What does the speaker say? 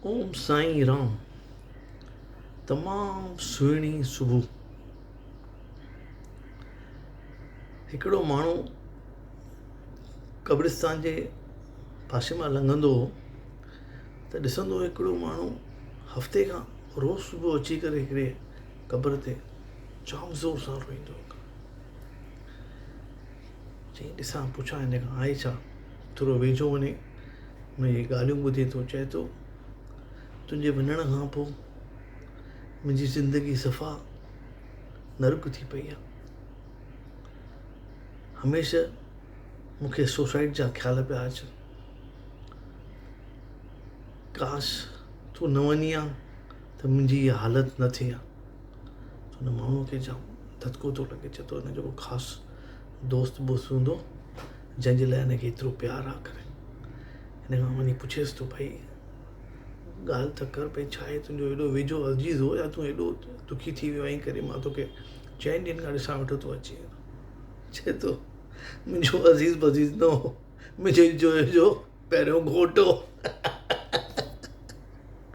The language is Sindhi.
اوم سائين رام تمام سهڻي صبح هڪڙو ماڻهو قبرستان جي پاسي مان لنگهندو هو ته ڏسندو هو هڪڙو ماڻهو هفتي کان روز صبح اچي ڪري هڪڙي قبر تي جام زور سان روئيندو هو. چيائين ڏسان پڇان هن کان آهي ڇا؟ ٿورو ويجهو وڃي هن جي ڳالهيون ٻڌي ٿو چئي ٿو تنهنجي وڃڻ کان پوء منهنجي زندگي صفا نرڪ ٿي پئي آهي. هميشه مون کي سوسائيڊ جا خيال پيا اچن. ڪاش تون نه وڃين ها ته منهنجي اها حالت نه ٿئي ها. ته ان ماڻهوء کي جام ڌڌڪو ٿو لڳي چئي ٿو هن جو ڪو خاص دوست ٻوست هوندو جنهن جي لاء هن کي ايترو پيار آهي ڪري هن کان وڃي پڇيس ٿو ڀئي ڳالهه ته ڪر ڀئي ڇا آهي تنهنجو ايڏو ويجهو عزيز هو يا تون ايڏو دکي ٿي ويو آهين ڪري مان توکي چئن ڏينهن کان ڏسان ويٺو تون اچي چئي ٿو منهنجو عزيز وزيز نه هو منهنجو جو پهريون گهوٽ هو.